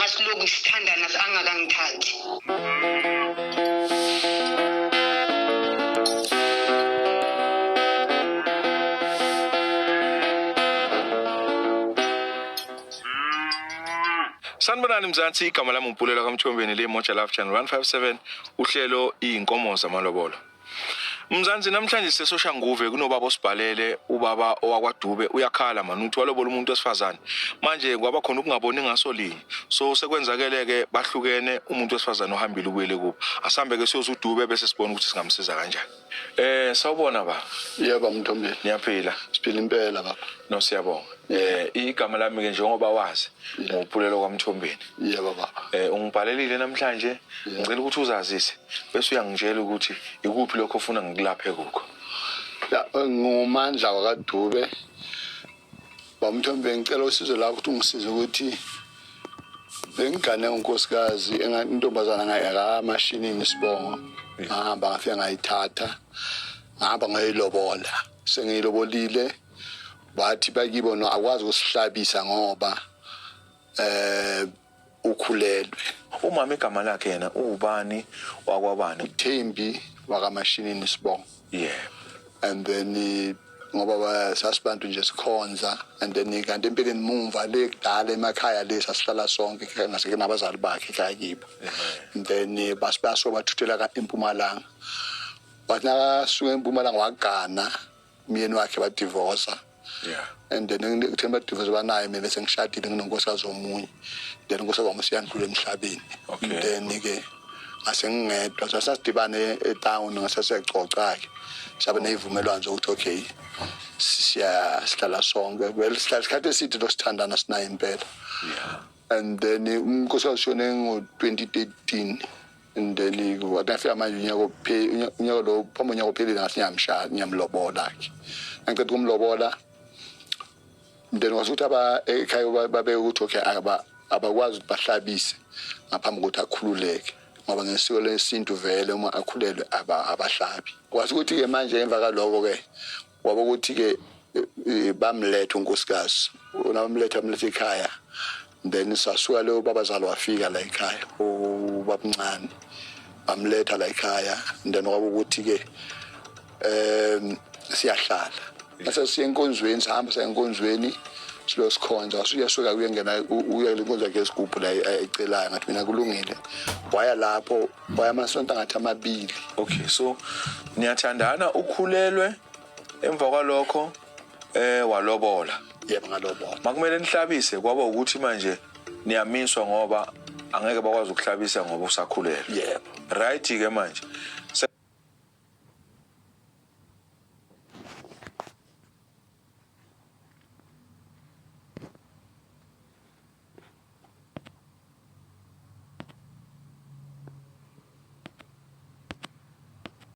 Sasilokhu sithandana angakangithathi. Sanibonani Mzansi, igama lami uMpulela kaMthombeni, le Moja Love Channel 157, uhlelo iy'nkomo zamalobolo. Mzansi, namhlanje sisesoshanguve kunobaba osibhalele, ubaba owakwaDube uyakhala mani uthi walobola umuntu wesifazane. Manje kwaba khona ukungaboni ngaso linye. So sekwenzakele-ke bahlukene, umuntu wesifazane uhambile ubuyele kubo. Asihambe-ke siyoza uDube bese sibona ukuthi singamsiza kanjani. Sawubona baba. Yebo Mthombeni. Niyaphila? Siphila impela baba. No siyabonga. Igama lami ke njengoba wazi nguPulelo kwaMthombeni. Yebo baba. Ungibhalelile namhlanje, ngicela ukuthi uzazise bese uyangitshela ukuthi ikuphi lokho ofuna ngikulaphe kukho. Ya nguMandla wakaDube. BaMthombeni ngicela usizo lakho ukuthi ungisize ukuthi bengigane unkosikazi intombazana ngayakamashinini isibongo. Ngahamba ngafika ngayithatha. Ngahamba ngayilobola. Sengiyilobolile bathi bakibo no akwazi ukusihlabisa ngoba ukhulelwe. Umama igama lakhe yena uwubani wakwabani? Thembi wakamashinini isibongo. Yebo. And then ngoba sasibantu nje sikhonza and then kanti empeleni mumva le kudala emakhaya le sasihlala sonke ngaseke nabazali bakhe ekhaya kibo. And then basibaso bathuthela eMpumalanga. Wathi nakasuka eMpumalanga wagana umyeni wakhe badivorsa. Yeah. And then kuthe badivorce banaye mina bese ngishadile nginonkosikazi omunye. Then unkosikazi wami usiyandlula emhlabeni. Okay. Then ke ngase ngingedwa sasidibane etown ngase siyaxoxa ke. Sabe nezivumelwano zokuthi okay siya sihlala sonke. Well sihlala isikhathi eside losithandana sinaye impela. Yeah. And then unkosikazi ushone ngo-2013. And then wathi ngafika manje unyaka lo phambi unyaka ophelile ngathi ngiyamshaya ngiyamlobola ke. Ngicela ukumlobola. Then wasuthi aba ekhaya babeke ukuthi okay abakwazi ukuthi bahlabise ngaphambi kokuthi akhululeke ngoba ngesiko lesintu vele uma akhulelwe abahlabi. Kwase ukuthi ke manje emva kaloko ke waba ukuthi ke bamletha unkosikazi. Unamletha amletha ekhaya. Then sasuka leyo babazali wafika la ekhaya ubabncane bamletha la ekhaya. Then kwaba ukuthi ke siyahlala mase siye enkonzweni, sihamba siya enkonzweni silo sikhonza uyasuka uyengena uya le nkonzo yakhe yesigubhu la ayicelayo. Ngathi mina kulungile, waya lapho waya amasonto angathi amabili. Okay, so niyathandana, ukhulelwe, emva kwalokho walobola. Yebo ngalobola. Makumele nihlabise kwaba ukuthi manje niyamiswa ngoba angeke bakwazi ukuhlabisa ngoba usakhulelwe. Yebo. Right ke manje.